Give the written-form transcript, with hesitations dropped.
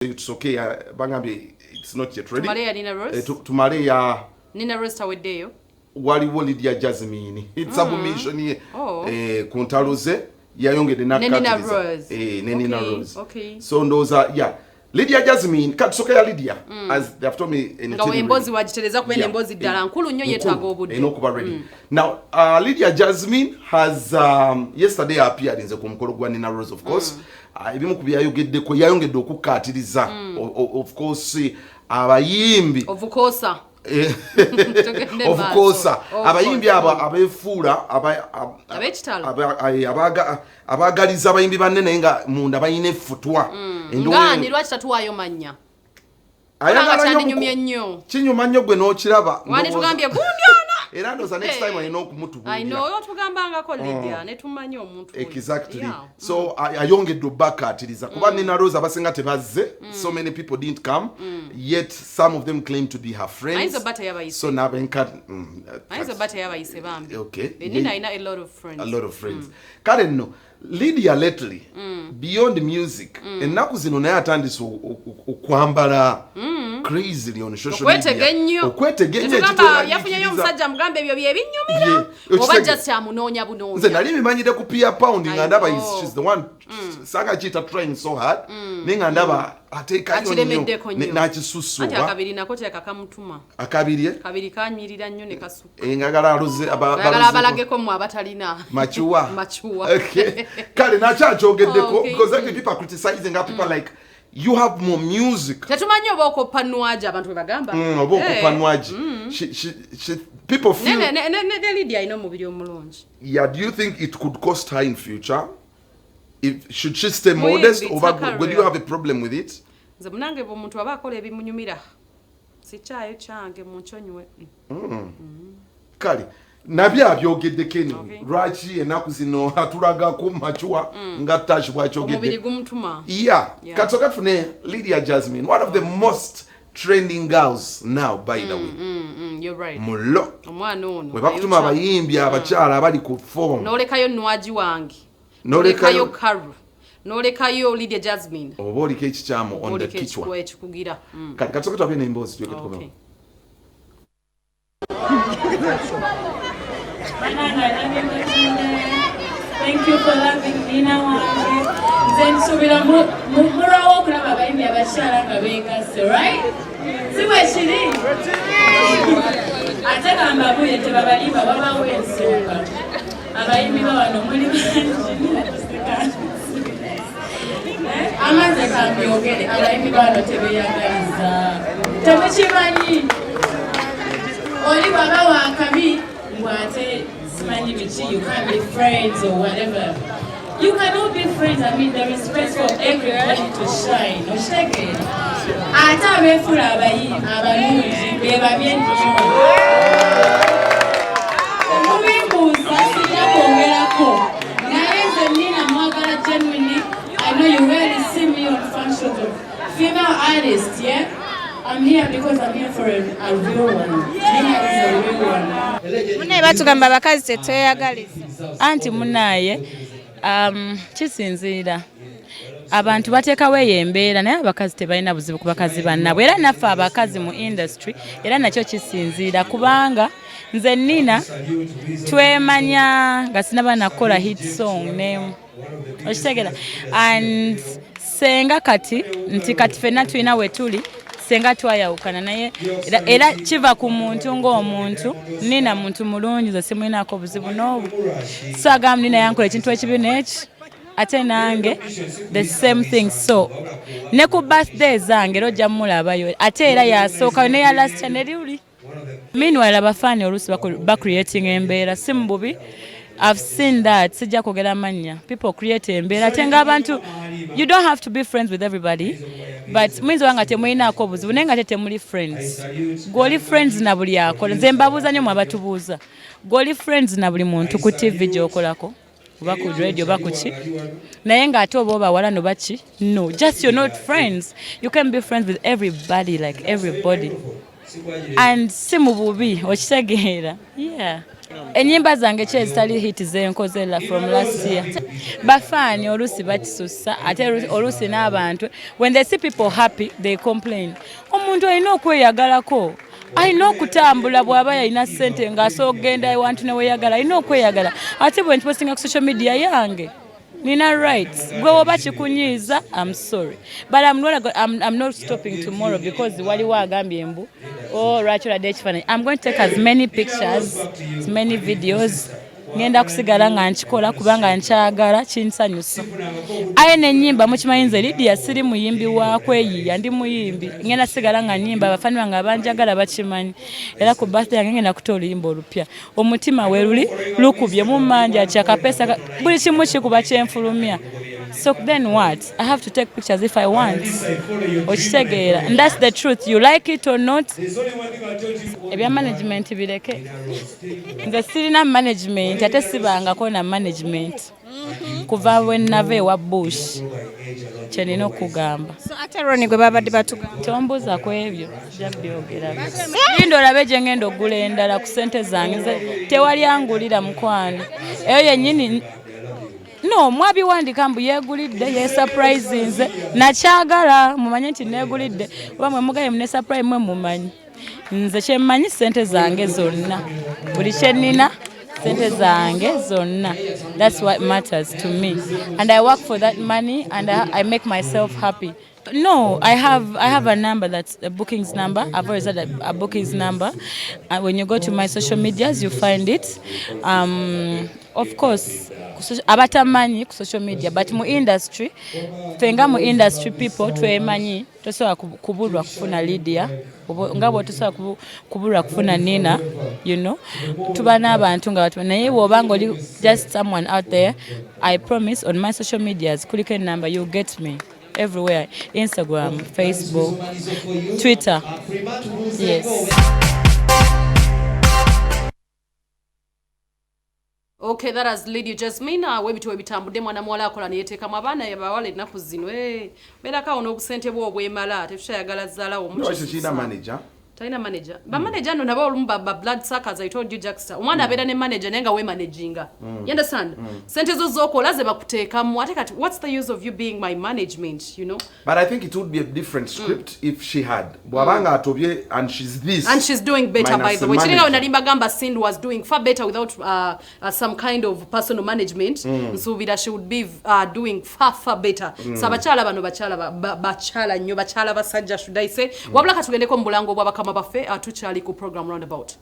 Tusooke bagambye it's not yet ready. Tumale ya Nina Rose. Tumale ya Nina Rose taweddeeyo. Waliwo Lydia Jasmine, submission ye. Oh. Ku ntalo ze yayongedde Ne Nina n'akkaatiriza. Rose. Ne Nina Rose. So ndowooza ya Lydia Jasmine, katusooke ya Lydia, as they have told me in Nga emboozi wagitereza kuba emboozi ddala nkulu nnyo, yeetaaga obudde. Erina okuba ready. Now, Lydia Jasmine has yesterday appeared nze ku mukolo gwa Nina Rose, of course. Ebimu ku byayogeddeko, yayongedde okukkaatiriza of course abayimbi ovukosa. Tugende of maaso. course Of abayimbi course. abo abeefuula Ab'ekitalo. abaagaliza abayimbi banne naye nga munda balina effutwa. Ngaani? Lwaki tatuwaayo mannya? Ayagala Kubanga nnyo kyandinyumye nnyo. Kinyuma nnyo gwe n'okiraba. Wani tugambye gundi ono. Era ndowooza next time alina okumutubuulira. I know, otugambangako Lydia ne tumanya omuntu oyo. Exactly. So ayongedde obbakaatiriza kuba Nina Rose abasinga tebazze. So many people didn't come, yet some of them claim to be her friends. Ayinza obba teyabayise. So nabenka Ayinza obba teyabayise bambi. Nina alina a lot of friends. A lot of friends. Kale nno Lydia lately, beyond music, ennaku zino naye atandise okwambala crazily on social Okwetega media. ennyo. Okwetega ennyo. Netugamba ekitweraliikiriza. yafunyeyo omusajja mugambe ebyo byebinyumira Ye, oba just amunoonya nze bunoonya. Nali bimanyire ku Pia Pound nga I ndaba know. she's the one sanga kiyita trying so hard, naye nga ndaba ateekayo nnyo Akiremeddeko nnyo. n'akisussa Anti oba akabiri nako teeka kamutuma. Akabiri, eh? Kabiri kanyirira nnyo ne kasuka. Ngagala aluze Ayagala abalageko mmwe abatalina. Machuwa. Machuwa. Okay. Kale nakyakyogeddeko because like people are criticizing her, people like, "You have more music." Tetumanyi oba okoppa Nwagi, abantu bwe bagamba. Oba okoppa Nwagi. People feel Ne Lydia alina omubiri omulungi. Yeah, do you think it could cost her in future? If should she stay Muyimbi, modest it's oba her would you career. have a problem with it? Nze munange bwe omuntu aba akola ebimunyumira, sikyayo kyange, munkyonyiwe. Kale nabyo abyogeddeko anyway. Lwaki ennaku zino atulagako machuwa nga Tash Omubiri bwakyogedde? gumutuma. Yeah. Katsoka tufune Lydia Jasmine, one of the most trending girls now, by the way. You're right. Mulo Omwana ono bwe bakutuma ayokya. Abayimbi abakyala abali ku form. N'olekayo Nwagi wange, N'olekayo- n'olekayo Karu, n'olekayo Lydia Jasmine. Oba oliko ekikyamu on the Oliko kichwa. Ekikugira. Kati katsoka twabe n'emboozi tulyoke tukomewo. Okay. Banana, I love you much. Thank you for loving Nina wange. Nze nsuubira mulwawo okulaba abayimbi abakyala nga beegasse, right? Si bwe kiri? Ate kambabuye, tebabalimba, wabawo ensonga. Abayimbi ba wano muli bangi kuseka. Amazze kambyogere, abayimbi ba wano tebeeyagaliza. Temukimanyi? Oli bw'aba wakabi ngwate simanyi biki, you can't be friends or whatever. You cannot be friends. I mean, there is space for everybody to shine, okitegeera? Ate abeefula abayi abalungi be babi ennyo. Temubimbuuza, sijja kwongerako, naye nze Nina mwagala genuinely. I know you rarely see me on functions of female artists. Yeah, I'm here because I'm here for a real one. Nina is a real one. Munaye, batugamba abakazi tetweyagaliza. Anti munaye, kisinziira, abantu bateekawo eyo embeera, naye abakazi tebalina buzibu ku bakazi bannaabwe, era naffe abakazi mu industry era nakyo kisinziira, kubanga nze Nina twemanya nga sinaba nakukola hit song nemu, okitegeera? And senga kati nti kati ffenna tulina we tuli, senga twayawukana naye era kiva ku muntu ng'omuntu. Nina muntu mulungi, nze simulinako buzibu n'obu. Saagamba Nina yankola ekintu ekibi n'eki, ate nange the same thing. So ne ku birthday zange era ojja mulabayo, ate era yasookayo neya last year neriuli. Meanwhile, abafaani oluusi bacreating embeera, si mu bubi. I've seen that, sijja kwogera mannya. People create embeera, ate ng'abantu, you don't have to be friends with everybody, but muyinza oba nga temulinaako obuzibu naye nga te temuli friends. Gw'oli friends na buli akola? Nze mbabuuza nnyo mwe abatubuuza, gw'oli friends na buli muntu ku TV gy'okolako oba ku radio oba ku ki, naye ng'ate oba obawala no baki? No, just you're not friends. You can be friends with everybody, like everybody, and si mu bubi, okitegeera? Yeah. Ennyimba zange ki ezitali hit zenkoze from last year? Bafaani oluusi bakisussa, ate oluusi n'abantu, when they see people happy, they complain. Omuntu alina okweyagalako, alina okutambula. Bw'aba yalina ssente ng'asobola okugenda ewantu neweyagala, alina okweyagala. Ate bwe nkipostinga ku social media yange, nina rights. Gwe woba kikunyiiza, I'm sorry, but I'm not stopping tomorrow because waliwo agambye mbu, "Oh, lwaki oladde ekifaananyi?" I'm going to take as many pictures, as many videos. Ngenda kusigala nga nkikola kubanga nkyagala, kinsanyusa. Aye nenyimba, mukimanyi nze Lydia siri muyimbi wa kweyiya, ndi muyimbi. Ngenda sigala nga nyimba, abafani bange abanjagala bakimanyi. Era ku birthday yange ngenda kuta oluyimba olupya. Omutima we luli lukubye mumanja kyakapesa, buli kimu kikuba kyenfulumya. So then what? I have to take pictures if I want. Okitegeera? And that's the truth, you like it or not. Ebya management bireke, nze sirina management, ate sibangako na management kuva bwe nava ewa Bush. Kyenina okugamba. So ate Roni gwe babadde batugamba? Tombuuza ku ebyo, sijja byogera. Linda olabe gye ngenda okugula endala ku ssente zange. Nze tewali angulira, mukwano. Eyo yennyini no mwabiwandika mbu yeegulidde, yesurprisinze. Nakyagala mumanye nti neegulidde, oba mwe mugaye mune surprise, mwe mumanyi. Nze kyemmanyi, ssente zange zonna, buli kyenina, sente zange zonna. That's what matters to me, and I work for that money, and I make myself happy. No, I have a number, that's a bookings number. I've always had a bookings number. When you go to my social medias, you find it. Of course, abatamanyi ku social media, but mu industry, fenga mu industry people twemanyi, tosobola kubulwa kufuna Lydia, nga bw'otosobola kubulwa kufuna Nina. Tuba n'abantu nga batu, naye bw'oba nga oli just someone out there, I promise, on my social medias kuliko enamba, you get me everywhere: Instagram, Facebook, Twitter. Yes. Okay, that has Lydia Jasmine. Webito webitambudde, mwana muwala akola neyeteekamu abaana abawala ennaku zino. Eh, beerako awo n'obusente bwo obwemala, tetukyayagala zaalawo. Lwaki kirina manager? Talina manager. Bamanager nno nabo olumu ba blood suckers. I told you, Jackster, omwana abeera ne manager naye nga weemanaginga. You understand? Sente zo z'okola ze bakuteekamu. Ate kati what's the use of you being my management? But I think it would be a different script if she had, bw'abanga atobye and she's this And she's doing better, by minus the the way. Kiringa we manager. nali mbagamba, Cindy was doing far better without some kind of personal management. Nsuubira she would be doing far, far better. So abakyala bano bakyala bakyala nnyo, bakyala basajja, should I say. Wabula katugendeko mu bulango bw'abakama baffe, tukyali ku program Roundabout.